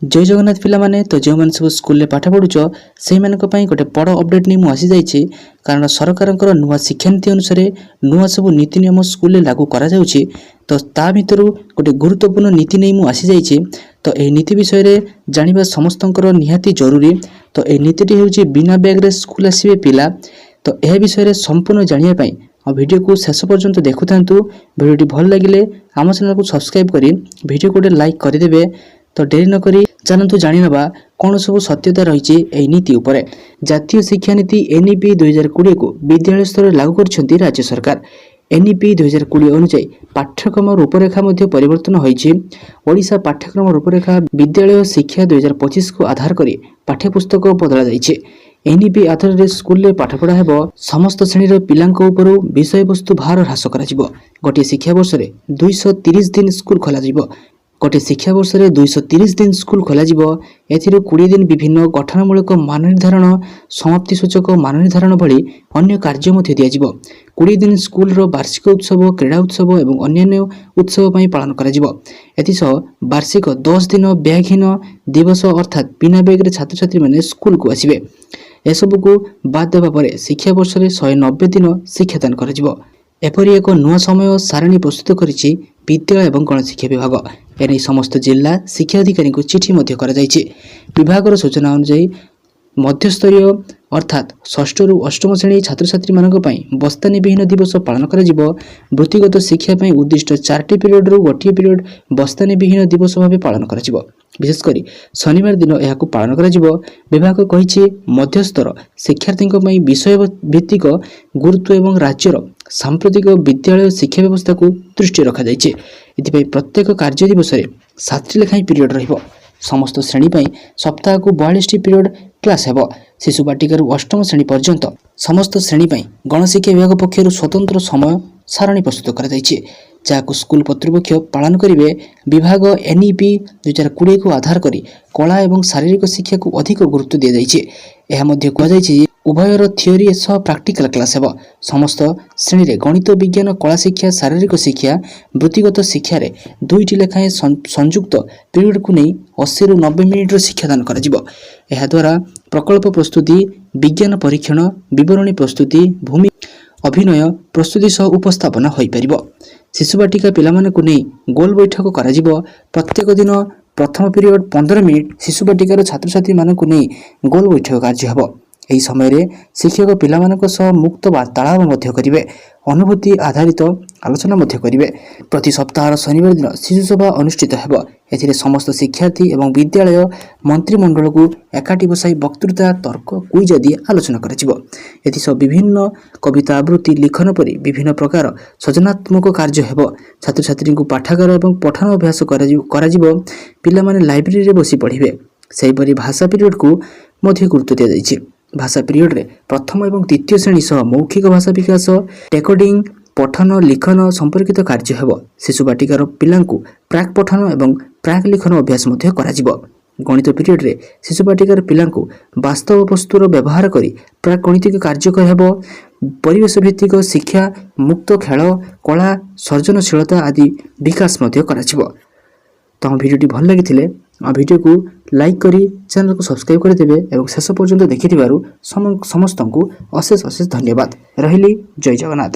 ଜୟ ଜଗନ୍ନାଥ ପିଲାମାନେ। ତ ଯେଉଁମାନେ ସବୁ ସ୍କୁଲରେ ପାଠ ପଢ଼ୁଛ, ସେଇମାନଙ୍କ ପାଇଁ ଗୋଟେ ବଡ଼ ଅପଡ଼େଟ୍ ନେଇ ମୁଁ ଆସିଯାଇଛି। କାରଣ ସରକାରଙ୍କର ନୂଆ ଶିକ୍ଷାନୀତି ଅନୁସାରେ ନୂଆ ସବୁ ନୀତି ନିୟମ ସ୍କୁଲରେ ଲାଗୁ କରାଯାଉଛି। ତ ତା ଭିତରୁ ଗୋଟେ ଗୁରୁତ୍ୱପୂର୍ଣ୍ଣ ନୀତି ନେଇ ମୁଁ ଆସିଯାଇଛି। ତ ଏହି ନୀତି ବିଷୟରେ ଜାଣିବା ସମସ୍ତଙ୍କର ନିହାତି ଜରୁରୀ। ତ ଏହି ନୀତିଟି ହେଉଛି ବିନା ବ୍ୟାଗ୍ରେ ସ୍କୁଲ ଆସିବେ ପିଲା। ତ ଏହା ବିଷୟରେ ସମ୍ପୂର୍ଣ୍ଣ ଜାଣିବା ପାଇଁ ଆଉ ଭିଡ଼ିଓକୁ ଶେଷ ପର୍ଯ୍ୟନ୍ତ ଦେଖୁଥାନ୍ତୁ। ଭିଡ଼ିଓଟି ଭଲ ଲାଗିଲେ ଆମ ଚ୍ୟାନେଲକୁ ସବସ୍କ୍ରାଇବ୍ କରି ଭିଡ଼ିଓକୁ ଗୋଟେ ଲାଇକ୍ କରିଦେବେ। ତ ଡେରି ନକରି ଚାଲନ୍ତୁ ଜାଣିନେବା କ'ଣ ସବୁ ସତ୍ୟତା ରହିଛି ଏହି ନୀତି ଉପରେ। ଜାତୀୟ ଶିକ୍ଷାନୀତି ଏନ୍ଇପି 2020କୁ ବିଦ୍ୟାଳୟ ସ୍ତରରେ ଲାଗୁ କରିଛନ୍ତି ରାଜ୍ୟ ସରକାର। ଏନ୍ଇପି 2020 ଅନୁଯାୟୀ ପାଠ୍ୟକ୍ରମ ରୂପରେଖା ମଧ୍ୟ ପରିବର୍ତ୍ତନ ହୋଇଛି। ଓଡ଼ିଶା ପାଠ୍ୟକ୍ରମ ରୂପରେଖା ବିଦ୍ୟାଳୟ ଶିକ୍ଷା 2025କୁ ଆଧାର କରି ପାଠ୍ୟପୁସ୍ତକ ବଦଳାଯାଇଛି। ଏନ୍ଇପି ଆଧାରରେ ସ୍କୁଲରେ ପାଠପଢ଼ା ହେବ। ସମସ୍ତ ଶ୍ରେଣୀର ପିଲାଙ୍କ ଉପରୁ ବିଷୟବସ୍ତୁ ଭାର ହ୍ରାସ କରାଯିବ। ଗୋଟିଏ ଶିକ୍ଷାବର୍ଷରେ 230 ଦିନ ସ୍କୁଲ ଖୋଲାଯିବ। ଗୋଟିଏ ଶିକ୍ଷାବର୍ଷରେ 230 ଦିନ ସ୍କୁଲ ଖୋଲାଯିବ। ଏଥିରୁ 20 ଦିନ ବିଭିନ୍ନ ଗଠନମୂଳକ ମାନ ନିର୍ଦ୍ଧାରଣ, ସମାପ୍ତି ସୂଚକ ମାନ ନିର୍ଦ୍ଧାରଣ ଭଳି ଅନ୍ୟ କାର୍ଯ୍ୟ ମଧ୍ୟ ଦିଆଯିବ। 20 ଦିନ ସ୍କୁଲର ବାର୍ଷିକ ଉତ୍ସବ, କ୍ରୀଡ଼ା ଉତ୍ସବ ଏବଂ ଅନ୍ୟାନ୍ୟ ଉତ୍ସବ ପାଇଁ ପାଳନ କରାଯିବ। ଏଥିସହ ବାର୍ଷିକ 10 ଦିନ ବ୍ୟାଗହୀନ ଦିବସ, ଅର୍ଥାତ୍ ବିନା ବ୍ୟାଗରେ ଛାତ୍ରଛାତ୍ରୀମାନେ ସ୍କୁଲକୁ ଆସିବେ। ଏସବୁକୁ ବାଦ୍ ଦେବା ପରେ ଶିକ୍ଷାବର୍ଷରେ 190 ଦିନ ଶିକ୍ଷାଦାନ କରାଯିବ। ଏପରି ଏକ ନୂଆ ସମୟ ସାରଣୀ ପ୍ରସ୍ତୁତ କରିଛି ବିଦ୍ୟାଳୟ ଏବଂ ଗଣଶିକ୍ଷା ବିଭାଗ। ଏନେଇ ସମସ୍ତ ଜିଲ୍ଲା ଶିକ୍ଷା ଅଧିକାରୀଙ୍କୁ ଚିଠି ମଧ୍ୟ କରାଯାଇଛି। ବିଭାଗର ସୂଚନା ଅନୁଯାୟୀ ମଧ୍ୟସ୍ତରୀୟ, ଅର୍ଥାତ୍ ଷଷ୍ଠରୁ ଅଷ୍ଟମ ଶ୍ରେଣୀ ଛାତ୍ରଛାତ୍ରୀମାନଙ୍କ ପାଇଁ ବସ୍ତାନିବିହୀନ ଦିବସ ପାଳନ କରାଯିବ। ବୃତ୍ତିଗତ ଶିକ୍ଷା ପାଇଁ ଉଦ୍ଦିଷ୍ଟ ଚାରିଟି ପିରିୟଡ଼ରୁ ଗୋଟିଏ ପିରିୟଡ଼ ବସ୍ତାନିବିହୀନ ଦିବସ ଭାବେ ପାଳନ କରାଯିବ। ବିଶେଷ କରି ଶନିବାର ଦିନ ଏହାକୁ ପାଳନ କରାଯିବ। ବିଭାଗ କହିଛି, ମଧ୍ୟସ୍ତର ଶିକ୍ଷାର୍ଥୀଙ୍କ ପାଇଁ ବିଷୟ ଭିତ୍ତିକ ଗୁରୁତ୍ୱ ଏବଂ ରାଜ୍ୟର ସାମ୍ପ୍ରତିକ ବିଦ୍ୟାଳୟ ଶିକ୍ଷା ବ୍ୟବସ୍ଥାକୁ ଦୃଷ୍ଟିରେ ରଖାଯାଇଛି। ଏଥିପାଇଁ ପ୍ରତ୍ୟେକ କାର୍ଯ୍ୟ ଦିବସରେ 7ଟି ଲେଖାଏଁ ପିରିୟଡ଼ ରହିବ। ସମସ୍ତ ଶ୍ରେଣୀ ପାଇଁ ସପ୍ତାହକୁ 42ଟି ପିରିୟଡ଼ କ୍ଲାସ୍ ହେବ। ଶିଶୁ ବାଟିକାରୁ ଅଷ୍ଟମ ଶ୍ରେଣୀ ପର୍ଯ୍ୟନ୍ତ ସମସ୍ତ ଶ୍ରେଣୀ ପାଇଁ ଗଣଶିକ୍ଷା ବିଭାଗ ପକ୍ଷରୁ ସ୍ୱତନ୍ତ୍ର ସମୟ ସାରଣୀ ପ୍ରସ୍ତୁତ କରାଯାଇଛି, ଯାହାକୁ ସ୍କୁଲ କର୍ତ୍ତୃପକ୍ଷ ପାଳନ କରିବେ। ବିଭାଗ ଏନ୍ଇପି 2020କୁ ଆଧାର କରି କଳା ଏବଂ ଶାରୀରିକ ଶିକ୍ଷାକୁ ଅଧିକ ଗୁରୁତ୍ୱ ଦିଆଯାଇଛି। ଏହା ମଧ୍ୟ କୁହାଯାଇଛି ଯେ ଉଭୟର ଥିଓରି ସହ ପ୍ରାକ୍ଟିକାଲ କ୍ଲାସ୍ ହେବ। ସମସ୍ତ ଶ୍ରେଣୀରେ ଗଣିତ, ବିଜ୍ଞାନ, କଳା ଶିକ୍ଷା, ଶାରୀରିକ ଶିକ୍ଷା, ବୃତ୍ତିଗତ ଶିକ୍ଷାରେ ଦୁଇଟି ଲେଖାଏଁ ସଂଯୁକ୍ତ ପିରିୟଡ଼କୁ ନେଇ 80ରୁ 90 ମିନିଟ୍ର ଶିକ୍ଷାଦାନ କରାଯିବ। ଏହାଦ୍ୱାରା ପ୍ରକଳ୍ପ ପ୍ରସ୍ତୁତି, ବିଜ୍ଞାନ ପରୀକ୍ଷଣ, ବିବରଣୀ ପ୍ରସ୍ତୁତି, ଭୂମି ଅଭିନୟ ପ୍ରସ୍ତୁତି ସହ ଉପସ୍ଥାପନା ହୋଇପାରିବ। ଶିଶୁ ବାଟିକା ପିଲାମାନଙ୍କୁ ନେଇ ଗୋଲ ବୈଠକ କରାଯିବ। ପ୍ରତ୍ୟେକ ଦିନ ପ୍ରଥମ ପିରିୟଡ଼ 15 ମିନିଟ୍ ଶିଶୁ ବାଟିକାର ଛାତ୍ରଛାତ୍ରୀମାନଙ୍କୁ ନେଇ ଗୋଲ ବୈଠକ କାର୍ଯ୍ୟ ହେବ। ଏହି ସମୟରେ ଶିକ୍ଷକ ପିଲାମାନଙ୍କ ସହ ମୁକ୍ତ ବାର୍ତ୍ତାଳାପ ମଧ୍ୟ କରିବେ। ଅନୁଭୂତି ଆଧାରିତ ଆଲୋଚନା ମଧ୍ୟ କରିବେ। ପ୍ରତି ସପ୍ତାହର ଶନିବାର ଦିନ ଶିଶୁ ସଭା ଅନୁଷ୍ଠିତ ହେବ। ଏଥିରେ ସମସ୍ତ ଶିକ୍ଷାର୍ଥୀ ଏବଂ ବିଦ୍ୟାଳୟ ମନ୍ତ୍ରିମଣ୍ଡଳକୁ ଏକାଠି ବସାଇ ବକ୍ତୃତା, ତର୍କ, କୁଇଜ ଆଦି ଆଲୋଚନା କରାଯିବ। ଏଥିସହ ବିଭିନ୍ନ କବିତା ଆବୃତ୍ତି, ଲିଖନ ପରି ବିଭିନ୍ନ ପ୍ରକାର ସର୍ଜନାତ୍ମକ କାର୍ଯ୍ୟ ହେବ। ଛାତ୍ରଛାତ୍ରୀଙ୍କୁ ପାଠାଗାର ଏବଂ ପଠନ ଅଭ୍ୟାସ କରାଯିବ। ପିଲାମାନେ ଲାଇବ୍ରେରୀରେ ବସି ପଢ଼ିବେ। ସେହିପରି ଭାଷା ପିରିୟଡ଼କୁ ମଧ୍ୟ ଗୁରୁତ୍ୱ ଦିଆଯାଇଛି। ଭାଷା ପିରିୟଡ଼ରେ ପ୍ରଥମ ଏବଂ ଦ୍ୱିତୀୟ ଶ୍ରେଣୀ ସହ ମୌଖିକ ଭାଷା ବିକାଶ, ଡେକୋଡିଂ, ପଠନ ଲିଖନ ସମ୍ପର୍କିତ କାର୍ଯ୍ୟ ହେବ। ଶିଶୁ ବାଟିକାର ପିଲାଙ୍କୁ ପ୍ରାକ୍ ପଠନ ଏବଂ ପ୍ରାକ୍ ଲିଖନ ଅଭ୍ୟାସ ମଧ୍ୟ କରାଯିବ। ଗଣିତ ପିରିୟଡ଼ରେ ଶିଶୁ ବାଟିକାର ପିଲାଙ୍କୁ ବାସ୍ତବ ବସ୍ତୁର ବ୍ୟବହାର କରି ପ୍ରାକ୍ ଗଣିତିକ କାର୍ଯ୍ୟ ହେବ। ପରିବେଶ ଭିତ୍ତିକ ଶିକ୍ଷା, ମୁକ୍ତ ଖେଳ, କଳା, ସର୍ଜନଶୀଳତା ଆଦି ବିକାଶ ମଧ୍ୟ କରାଯିବ। ତ ଆମ ଭିଡ଼ିଓଟି ଭଲ ଲାଗିଥିଲେ ଆମ ଭିଡ଼ିଓକୁ ଲାଇକ୍ କରି ଚ୍ୟାନେଲକୁ ସବସ୍କ୍ରାଇବ୍ କରିଦେବେ ଏବଂ ଶେଷ ପର୍ଯ୍ୟନ୍ତ ଦେଖିଥିବାରୁ ସମସ୍ତଙ୍କୁ ଅଶେଷ ଅଶେଷ ଧନ୍ୟବାଦ। ରହିଲି, ଜୟ ଜଗନ୍ନାଥ।